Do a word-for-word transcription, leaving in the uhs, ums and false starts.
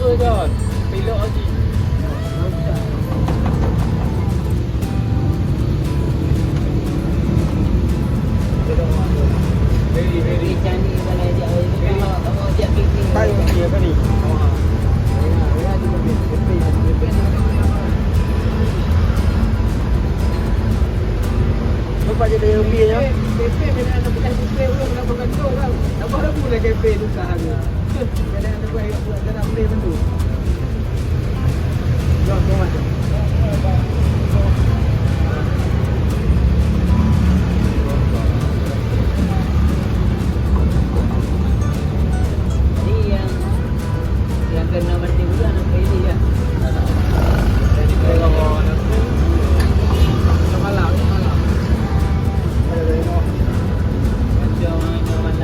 John, pilot lagi. Very, very. Very. Nampak je dari rupiah, ya? Pepe, pepe, bila ada bekas pepe, orang nak bergantung, kan? Tambah lagu nak kepe, susah, kan? Kadang ada buat, buat, kadang boleh bantu. Jom, jom, jom. Jadi yang, yang kena mati bulan apa ini, ya? Jadi kalau semalam, semalam. Macam mana malam?